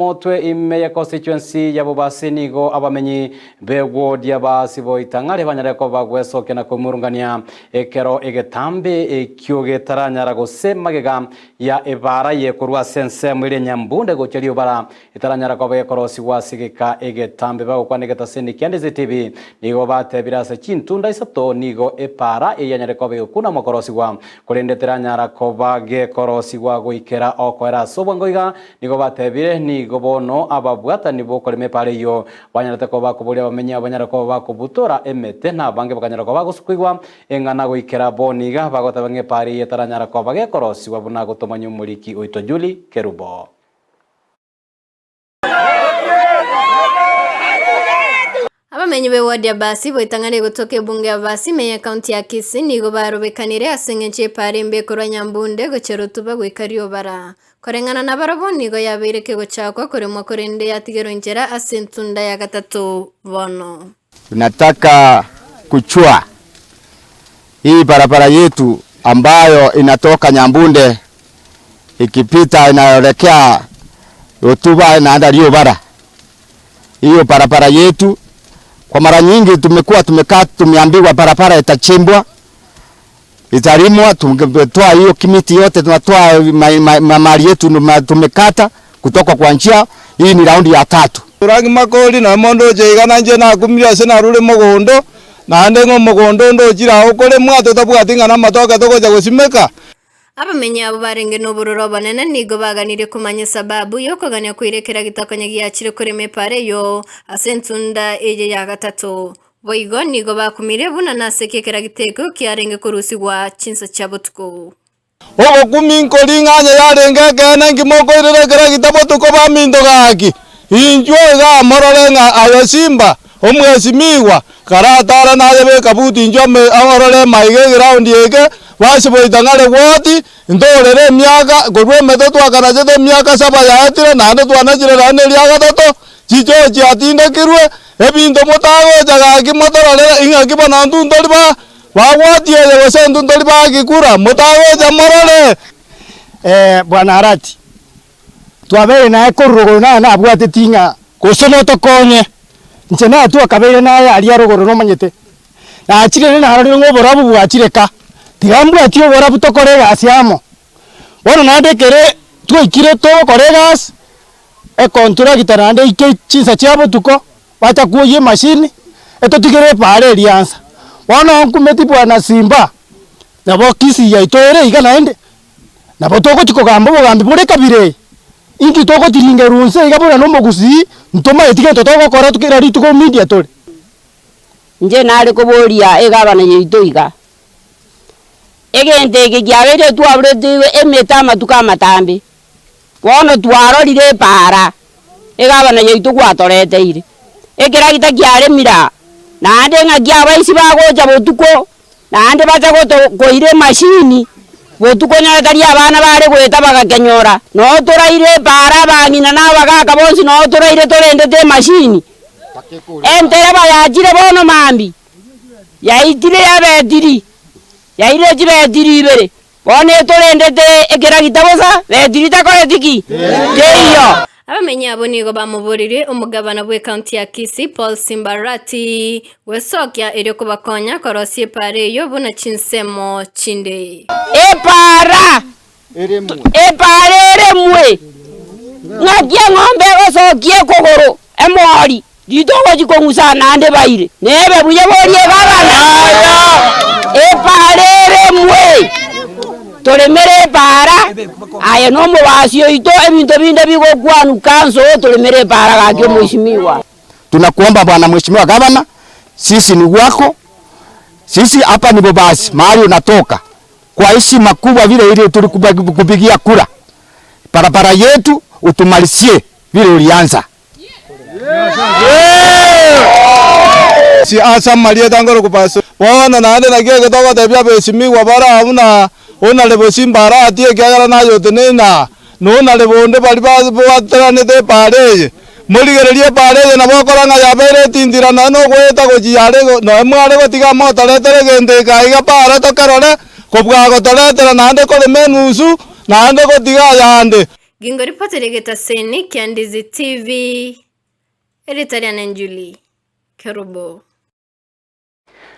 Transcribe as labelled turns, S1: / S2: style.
S1: Motwe ime ye constituency ya Bobasi nigo abamenyi b'eward ya Baasi boitang'are banyare koba gwesokia na kwemurungania ekero egetambe ekio getaranyara gose magega ya ebaara eye korwa ase ensemo eria Nyambunde gochia Riobara etaranyara koba gekorosigwa ase egeka egetambe bagokwana egetaseni kia NCTV nigo batebire ase chintunda isato nigo epaara eye yanyare koba egokuna mokorosigwa korende teranyara koba gekorosigwa goikera okoera ase obwango iga Nigo batebire, Nigo bono ababwatani b'okorema epaara eyio banyarete koba bakoboria abamenyi abo banyare koba bakobutora emete, na abange bakanyara koba bagosukuigwa eng'ana goikera bono iga, bagoteba ng'a epaara eyio etaranyara koba gekorosigwa buna gotomanya omoriki oito Julie Kerubo.
S2: Abamenyi b'eward ya Basi boitang'ani gotoka ebunge ya Basi ime y'ecounty ya Kisii nigo barobekanire ase eng'encho y'epaara embe ekorwa Nyambunde gochia Rotuba goika Riobara. Koreng'ana nabarabwo nigo yabeire kegochakwa koremwa korende yatigerwa inchera ase entunda ya gatato bono.
S3: Tunataka kuchua hii barabara yetu ambayo inatoka Nyambunde ikipita inaelekea Rotuba inaenda Riobara. Hiyo barabara yetu kwa mara nyingi tumekuwa tumekaa tumeambiwa barabara itachimbwa italimwa, tumetoa hiyo kimiti yote, tunatoa mali yetu tumekata kutoka kwa njia hii. Ni raundi ya tatu.
S4: Rangi makori na mondo oche iga nainche nakumire ase narure mogondo, naende ng'a omogondo onde ochire ao okoremwa totabwati ng'a namatoke togocha gosimeka.
S2: Abamenyi abwo barenge nobororo obonene nigo baganirie komanya esababu y'okogania koira ekera gitakonya giachire korema epaara eyio ase entunda eye ya gatato. Boigo nigo bakumirie buna nase ki ekeragita ekio kiarenge korusigwa chinsa chia botuko.
S4: Ogokumi nkoring'anya yarenge ekeene nki mokoirera ekeragita botuko baminto gaki? Inchuo igaa morore ng'a aye Simba, omwesimigwa, karatara naye beka buti inchuo orore emaiga egeraundi eke, basiboita ng'a rigwoti, ntorere emiaka, korwa emete twakanachete emiaka saba yaetire, naende twanachire naende eria gatato, chichoo chiatindekirwe, ebinto motagocha gaki motororere, ing'aki bono intwe ntori ba bagwati eye gose intwe ntori ba gikura, motagocha morore.
S5: Bwana Arati, Twabeire naye korwa rogoro naye nabwateti ng'a gose notokonye. Inche naye twakabeire naye aria rogoro nomanyete. Nachire rende narorire ng'a oborabu bwachire ka, tiga mbwatie oborabu tokore egasi amo. Bono naende ekere twaikire togokora egasi, econtractor naende eike chinsa chia botuko, bacha kwoyia emachine, etotigere epaara eria nsa. Bono nkumeti bwana Simba, nabo Kisii yaito ere iga naende. Nabo togochia kogamba obogambi bore kabira eye, inki togotiringerwa inse iga buna nomogusii, ntomaeti gento togokora kera rituko media tore.
S6: Inche nare koboria egavana yaito iga, egento eke kiabeire twabureteirwe emete amatuko amatambe, bono twarorire epaara egavana yaito gwatoreteire, ekeragita kiaremire aa, naende ng'aki abaisi bagocha botuko. Naende bacha koira emashini, botuko onye tari abana bare goeta bagakenyora, noo toraire epaara abang'ina na abagaka bonsi noo toraire torendete emashini. Entereba yachire bono mambia, yaitire ebetiri, yairire chibetiri ibere, Bono etorendete ekeragita bosa, betiri takoreti ki? Teiyo.
S2: Abamenyi abwo nigo bamoboririe omogabana bw'ecounty ya Kisii Paul Simbarati gwesokia erio kobakonya korosia epaara eyio buna chinsemo chinde.
S6: Epaara, epaara eremwe, ng'aki eng'ombe egosokia ekogoro, emori, Titogochia kong'usa naende baire, nebe buya borie gavana. Epaara eremwe, toremere epaara, aye nomobasi oito ebinto binde bigokwanuka nso toremere epaara gaki omweshimiwa.
S3: Tunakuomba bwana mheshimiwa gavana, sisi ni wako, sisi hapa ni Bobasi mahali unatoka, kwa heshima kubwa vile ile tulikupigia kura, barabara yetu utumalizie vile ulianza.
S4: Ase amarieta nkorokwa Pastor. Bono naende naki eke togotebia abesimigwa bare aa buna onare bosimba aratie ekiagera naye oteneine aa, na onare bonde baria babwateranete epaara eye. Morigererie epaara eye nabo okora ng'a yabeire etintira nonya nogoeta gochia are nonya mware gotiga motoretere egento eke aiga paara tokerore, kobua gotoretera naende korema enusu, naende gotiga ayande.
S2: Gingoripoteria egetaseni kia Ndizi TV, erieta riane Julie Kerubo.